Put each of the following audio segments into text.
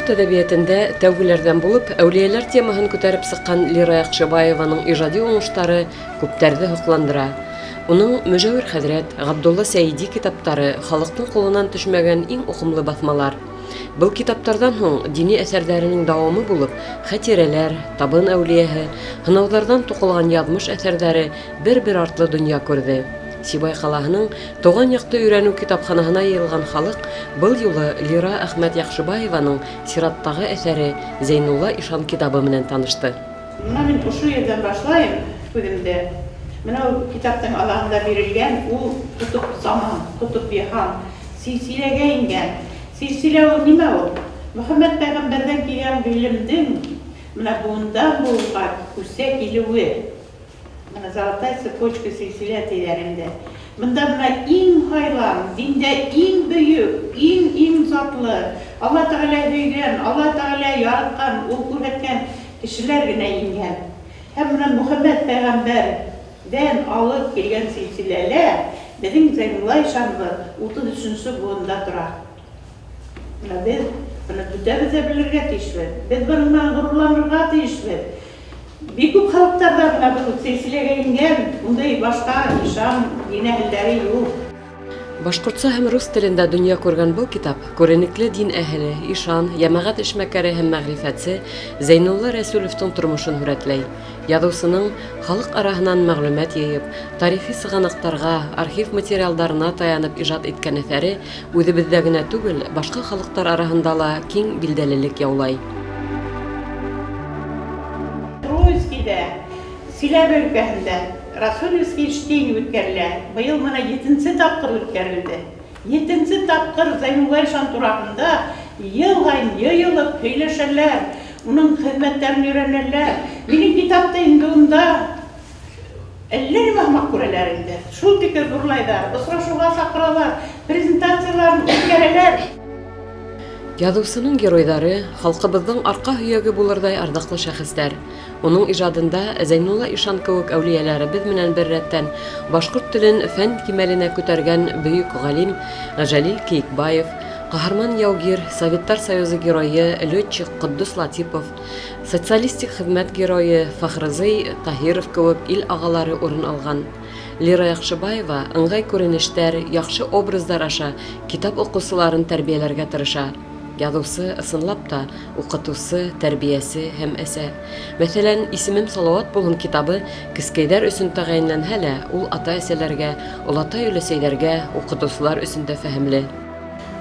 Башҡорт әҙәбиәтендә тәүгеләрҙән булып әүлиәләр темаһын күтәреп сыҡҡан Лира Яҡшыбаеваның ижади уңыштары күптәрҙе һоҡландыра. Уның Мөжәүер хәҙрәт, Ғабдулла Сәйиди китаптары халыҡтың ҡулынан төшмәгән иң уҡымлы баҫмалар. Был китаптарҙан һуң дини әҫәрҙәренең дауамы булып Хәтирәләр, Табын әүлиәһе, Һынауҙарҙан туҡылған яҙмыш әҫәрҙәре бер-бер артлы донъя күрҙе. Сибай ҡалаһының Туған яҡты өйрәнеү китапханаһына йыйылған халыҡ был юлы Лира Әхмәт Яҡшыбаеваның сираттағы әҫәре Зәйнулла ишан китабы менән танышты. Менә мин ошо ерҙән башлайым һүҙемде. Менә ул китаптың аҙағында бирелгән ул ҡотоп заман, ҡотоп йыһан, силсиләгә ингән. Силсилә ул нимә ул? Мөхәммәт пәйғәмбәрҙән килгән ғилемдең менә быуындан быуынға күсә килеүе. Менә золотая цепочка силсилә тиҙәр инде. Монда менә иң һайлам, диндә иң бөек, иң-иң затлы, Алла Тәгалә һөйгән, Алла Тәгалә яраткан, ул күрһәткән кешеләр генә ингән. Һәм менә Мөхәммәд пәйгамбәр дән алып килгән силсиләлә безнең Зәйнулла ишаныбыз 33 нче буында тора. Менә без моны бөтәбез дә белергә тиешбез. Без моның белән горурланырга тиешбез. Бик күп халыктарда менә бу силсиләгә ингән, мондый башка ишан, дин әһелләре юк. Башкортса һәм рус телендә дөнья күргән был китап күренекле дин әһеле, ишан, йәмәгать эшмәкәре һәм мәгърифәтсе Зәйнулла Рәсүловтың тормошон һүрәтләй. Яҙыусының халыҡ араһынан мәгълүмат йыйып, тарихи сығанаҡтарға, архив материалдарына таянып ижад иткән әҫәре үҙебеҙҙә генә түгел, башҡа халыҡтар араһында ла киң билдәлелек яулай. Троицкийҙа, Силәбе өлкәһендә, Расулевский чтение үткәрелә. Быйыл менә етенсе тапҡыр үткәрелде. Етенсе тапҡыр Зәйнулла ишан тураһында ел һайын йыйылып һөйләшәләр, уның хеҙмәттәрен өйрәнәләр. Минең китапты инде унда Әллә нимә һымаҡ күрәләр инде. Шул тикле ҙурлайҙар, осрашыуға саҡыралар, презентацияларын үткәрәләр. Яҙыусының геройҙары, халҡыбыҙҙың арҡа һөйәге булырҙай арҙаҡлы шәхестәр. Уның ижадында Зәйнулла ишан кеүек әүлиәләребеҙ менән беррәттән башҡорт телен фән кимәленә күтәргән бөйөк галим Жәлил Киекбаев, ҡаһарман яугир, Советтар Союзы Геройы, летчик Ҡотдос Латипов, Социалистик Хеҙмәт Геройы Фәхразый Таһиров кеүек ил ағалары урын алған. Лира Яҡшыбаева ыңғай күренештәр, яҡшы образдар аша китап уҡыусыларын тәрбиәләргә тырыша. Яҙыусы, ысынлап та, укытыусы, тәрбиәсе һәм әсә. Мәҫәлән, Исемем Салауат булһын китабы кескәйҙәр өсөн тәғәйенләнһә лә, ул ата-әсәләргә, олатай-өләсәйҙәргә, укытыусылар өсөн дә фәһемле.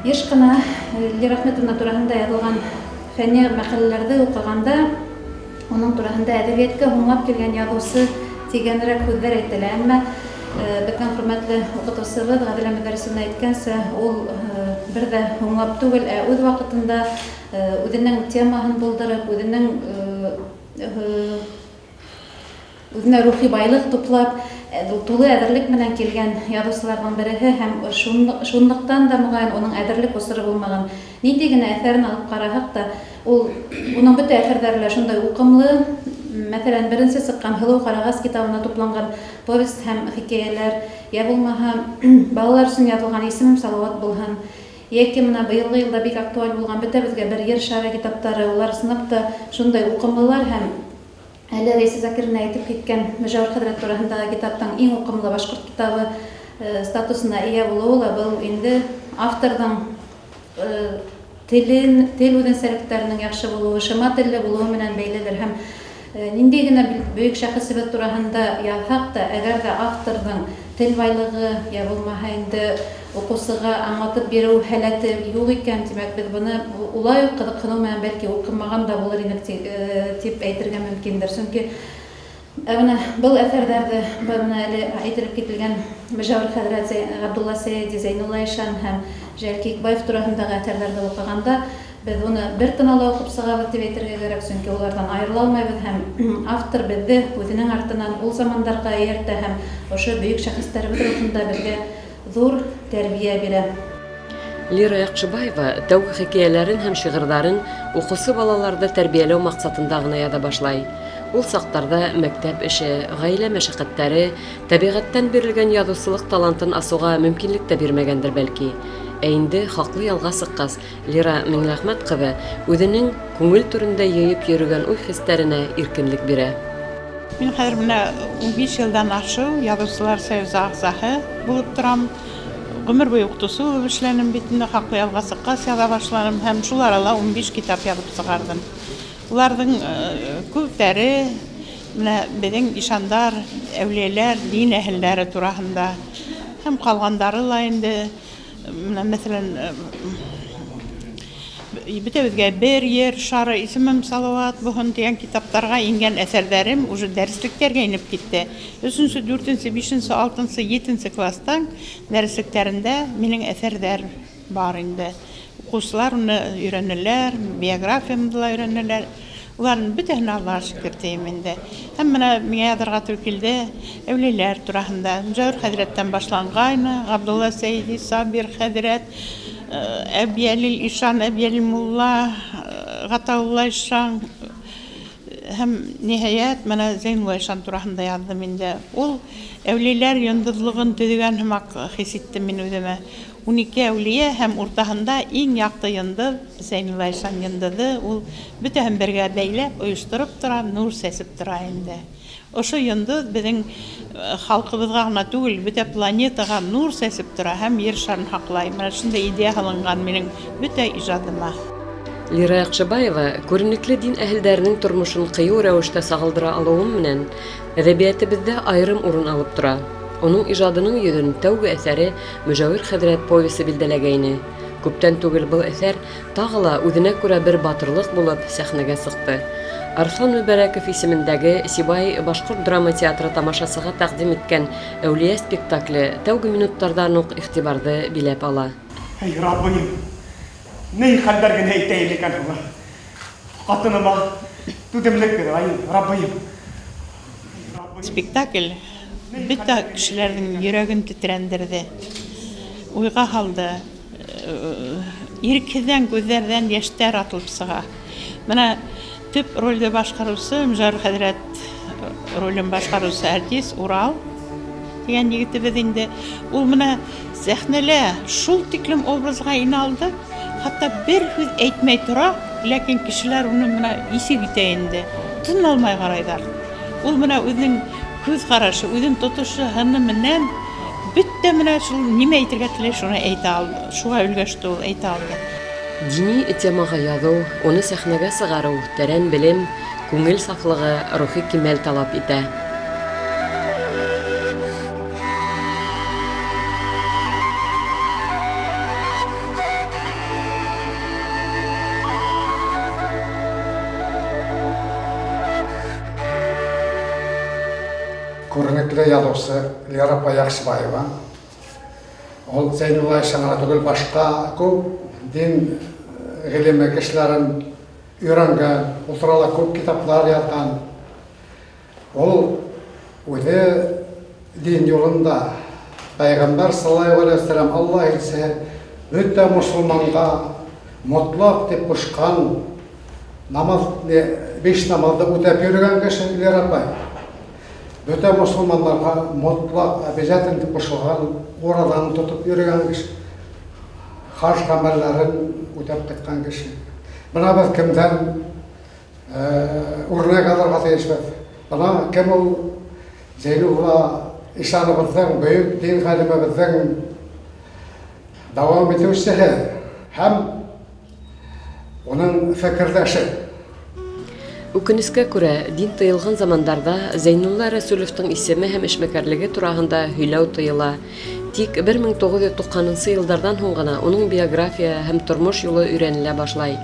Еш кына Лилия Рәхмәтовна тураһында яҙылған фәнни мәкаләләрҙе уҡығанда, уның тураһында әҙәбиәткә һуңлап килгән яҙыусы тигәнерәк һүҙҙәр әйтелә. Әмма беҙҙең хөрмәтле укытыусыбыҙ Гадилә Мөдәррисовна әйткәнсә, ул бер дә һуңлап түгел, ә үҙ ваҡытында үзенең темаһын булдырып, үзенең Үзенә рухи байлык туплап, тулы әҙерлек менән килгән яҙыусыларҙың береһе һәм шунлыҡтан да, мөгаен, уның әҙерлек осоро булмаған. Нинди генә әҫәрен алып караһаҡ та, ул, уның бөтә әҫәрҙәре лә шундай уҡымлы. Мәҫәлән, беренсе сыҡҡан Һылыу Ҡарағас китабына тупланған повесть һәм хикәйәләр, йә булмаһа, балалар өсөн яҙылған Исемем Салауат булһын, яки менә быелгы елда бик актуаль булган Бөтәбеҙгә бер Ер шары китаптары, улар ысынлап та шундай уҡымлылар һәм Әле Рәйсә Закировна әйтеп киткән Мөҗәвир хәҙрәт тураһындагы китаптың иң уҡымлы башҡорт китабы статусына эйә булыуы ла был инде авторҙың телен, тел үҙенсәлектәренең яҡшы булыуы, шыма телле булыуы менән бәйлелер һәм нинди генә бөйөк шәхесебеҙ тураһында яҙһаҡ та, әгәр ҙә авторҙың тел байлығы йә булмаһа инде Укыусыга аңлатып биреү һәләте юк икән, димәк, без моны улай ук кызыксыну менән бәлки укымаган да булыр инек дип әйтергә мөмкиндер. Чөнки ә менә был әсәрҙәрҙе, был менә әле әйтелеп кителгән Мөҗәвир хәҙрәт Габдулла Сәйәди, Зәйнулла ишан һәм Җәлил Киекбаев тураһындагы әсәрҙәрҙе укыганда, без уны бер тын ала укып сыгабыз дип әйтергә кәрәк, чөнки улардан аерыла алмайбыз һәм автор безде үзенең артыннан ул замандарга ияртә һәм ошо бөек шәхестәребез рухында безгә Ҙур тәрбиә бирә. Лира Яҡшыбаева тәүге хикәйәләрен һәм шиғырҙарын уҡыусы балаларҙы тәрбиәләү маҡсатында ғына яҙа башлай. Ул саҡтарҙа мәктәп эше, ғаилә мәшәҡәттәре тәбиғәттән бирелгән яҙыусылыҡ талантын асыуға мөмкинлек тә бирмәгәндер, бәлки. Ә инде хаҡлы ялға сыҡҡас, Лира Миңлеәхмәт ҡыҙы үҙенең күңел түрендә йыйып йөрөгән уй-хистәренә иркенлек бирә. Мин хәҙер менә 15 йылдан ашыу Яҙыусылар союзы ағзаһы булып торам. Ғүмер буйы уҡытыусы булып эшләнем бит инде, хаҡлы ялға сыҡҡас яҙа башланым һәм шул арала 15 китап яҙып сығарҙым. Уларҙың күптәре менә беҙҙең ишандар, әүлиәләр, дин әһелдәре тураһында һәм ҡалғандары ла инде менә, мәҫәлән, Бөтәбеҙгә бер ер шары, Исемем Салауат булһын дигән китаптарға ингән әҫәрҙәрем уже дәреслектәргә инеп китте. Өсөнсө, дүртенсе, бишенсе, алтынсы, етенсе класстың дәреслектәрендә минең әҫәрҙәр бар инде. Укыусылар уны өйрәнәләр, биографиямды ла өйрәнәләр. Уларның бөтәһенә Аллаға шөкөр тием инде. Һәм менә миңә яҙырға тур килде әүлиәләр тураһында. Мөҗәвир хәҙрәттән башланғайны, Габдулла Сәйди, Сабир хәҙрәт, Әбйәлил ишан, Әбйәлил мулла, Гатаулла ишан һәм ниһаять менә Зәйнулла ишан тураһында яҙҙым инде. Ул әүлиәләр йондоҙлоғон төҙөгән һымаҡ хис иттем мин үҙемә. 12 әүлиә һәм уртаһында иң яҡты йондоҙ, Зәйнулла ишан йондоҙо, ул бөтәһен бергә бәйләп, ойоштороп тора, нур сәсеп тора инде. Ошо йондоҙ беҙҙең халҡыбыҙға ғына түгел, бөтә планетаға нур сәсеп тора һәм ер шарын һаҡлай. Менә шундай идея һалынған минең бөтә ижадыма. Лира Яҡшыбаева күренекле дин әһелдәренең тормошон ҡыйыу рәүештә сағылдыра алыуы менән әҙәбиәтебеҙҙә айырым урын алып тора. Уның ижадының йөҙөн тәүге әҫәре Мөжәүир хәҙрәт повесы билдәләгәйне. Күптән түгел был әҫәр тағы ла үҙенә күрә бер батырлыҡ булып сәхнәгә сыҡты. Арыҫлан Мөбәрәков исемендәге Сибай башҡорт драма театры тамашасыға тәҡдим иткән Әүлиә спектакле тәүге минуттарҙан уҡ иғтибарҙы биләп ала. Әй, Раббыем, ни хәлдәр генә әйтәйем икән һуңа? Ҡатыныма түҙемлек бир, ай, Раббыем. Спектакль бөтә кешеләрнең йөрәген тетрәндерҙе, уйға һалды. Ирекһеҙҙән күҙҙәрҙән йәштәр атылып сыға. Менә төп рольде башҡарыусы, Мөжәр хәҙрәт ролен башҡарыусы артист Урал дигән егетебеҙ инде. Ул менә сәхнәлә шул тиклем образға инә алды, хатта бер һүҙ әйтмәй тора, ләкин кешеләр уны менә исе китә инде. Тын алмай ҡарайҙар. Ул менә үҙенең күҙ ҡарашы, үҙен тотошы, һыны менән бөтә менә шул нимә әйтергә теләй, шуны әйтә алды. Шуға өлгәште ул, әйтә алды. Дини темаға яҙыу, уны сәхнәгә сығарыу тәрән белем, күңел сафлығы, рухи кимәл талап итә. Күренекле яҙыусы Лера апай Яҡшыбаева. Ул Зәйнулла ишан ғына түгел, башҡа күп дин ғилеме кешеләрен өйрәнгән, ул турала күп китаплар яҙған. Ул үҙе дин юлында Пәйғәмбәр саллаллаһу алейһи вәсәләм Аллаһ илсеһе бөтә мосолманға мотлаҡ тип ҡушҡан намаҙ, биш намаҙҙы үтәп йөрөгән кеше Лера апай. Бөтә мосолмандарға мотлаҡ обязательно тип ҡушылған ураҙаны тотоп йөрөгән кеше, хаж ғәмәлләрен үтәп ҡайтҡан кеше. Бына беҙ кемдән үрнәк алырға тейешбеҙ? Бына кем ул Зәйнулла ишаныбыҙҙың, бөйөк дин ғалимыбыҙҙың дауам итеүсеһе һәм уның фекерҙәше. Үкенескә күрә, дин тыйылған замандарҙа Зәйнулла Рәсүловтың исеме һәм эшмәкәрлеге тураһында һөйләү тыйыла. Тик 1990 йылдарҙан һуң ғына уның биография һәм тормош юлы өйрәнелә башлай.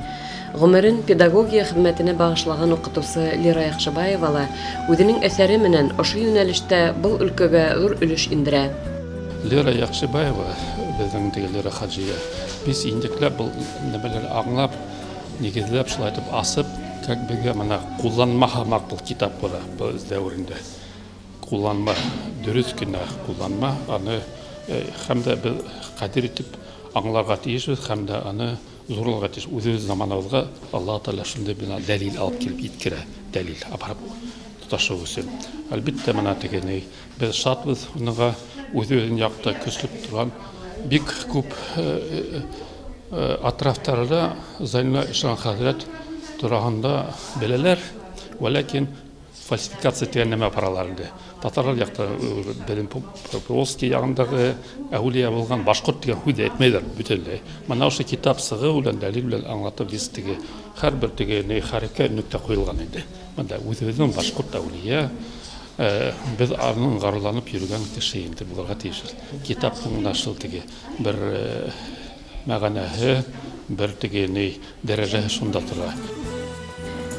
Ғүмерен педагогия хеҙмәтенә бағышлаған уҡытыусы Лира Яҡшыбаева ла үҙенең әҫәре менән ошо йүнәлештә был өлкәгә ҙур өлөш индерә. Лира Яҡшыбаева, беҙҙең теге Лира Хажия, беҙ интекләп был нәмәләр аңлап, нигеҙләп шулай итеп асып, как беҙгә мына ҡулланма һымаҡ был китап була был дәүерендә. Ҡулланма, дөрөҫ кенә ҡулланма, аны һәм дә беҙ ҡәдер итеп аңларға тейешбеҙ, һәм дә аны ҙурларға тейеш. Үҙебеҙ заманыбыҙға Аллаһ Тәғәлә шундай бына дәлил алып килеп еткерә, дәлил апарып тоташыу өсөн. Әлбиттә, мына теге ни, беҙ шатбыҙ уныға, үҙе-үҙен яҡта көслөп торған Бик күп атрафтарда Зәйнулла ишан хәҙрәт тураһында беләләр, вәләкин фальсификация дигән нәмә баралар инде. Татарлар якта беҙҙең Поволжский яғындағы әүлиә булған башҡорт тигән һүҙ әйтмәйҙәр бөтөнләй. Мына ошо китап сығыу белән дәлил белән аңлатып вис теге һәр бер теге ни хәрефкә нөктә ҡуйылған инде. Бында үҙебеҙҙең башҡорт әүлиә беҙ аның ғорурланып йөрөгән кеше инде булырға тейешбеҙ. Китаптың да шул теге бер мәғәнәһе, бер теге ни дәрәжәһе шунда тора.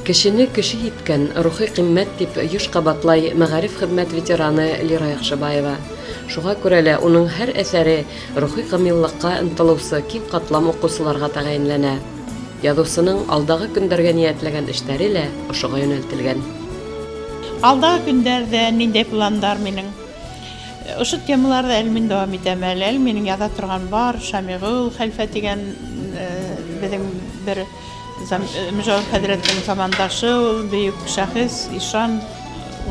Кешене кеше иткән рухи ҡиммәт дип еш ҡабатлай мәғариф хеҙмәт ветераны Лира Яҡшыбаева. Шуға күрә лә уның һәр әҫәре рухи камиллыҡҡа ынтылыусы киң ҡатлам уҡыусыларға тәғәйенләнә. Яҙыусының алдағы көндәргә ниәтләгән эштәре лә ошоға йүнәлтелгән. Алдағы көндәрҙә ниндәй пландар минең? Ошо темаларҙы әле мин дауам итәм әле. Әле минең яҙа торған бар. Шамиғол хәлфә тигән беҙҙең бер Мөжәүер хәҙрәттең замандашы ул, бөйөк шәхес, ишан.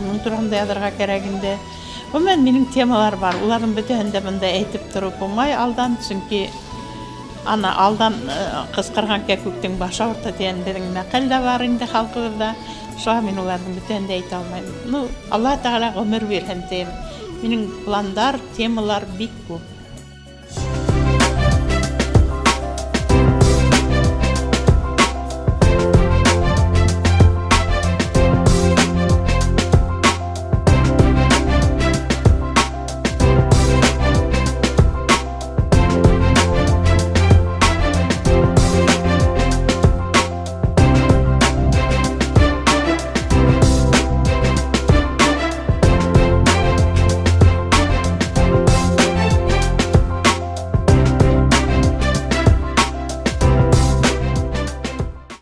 Уның тураһында яҙырға кәрәк инде. Ғөмүмән, минең темалар бар. Уларҙың бөтәһен дә бында әйтеп тороп булмай алдан, сөнки ана алдан ҡысҡырған кәкүктең башы ауырта тигән беҙҙең мәҡәл дә бар инде халҡыбыҙҙа. Шуға мин уларҙың бөтәһен дә әйтә алмайым. Ну, Аллаһ Тәғәлә ғүмер бирһен тием. Минең пландар, темалар бик күп.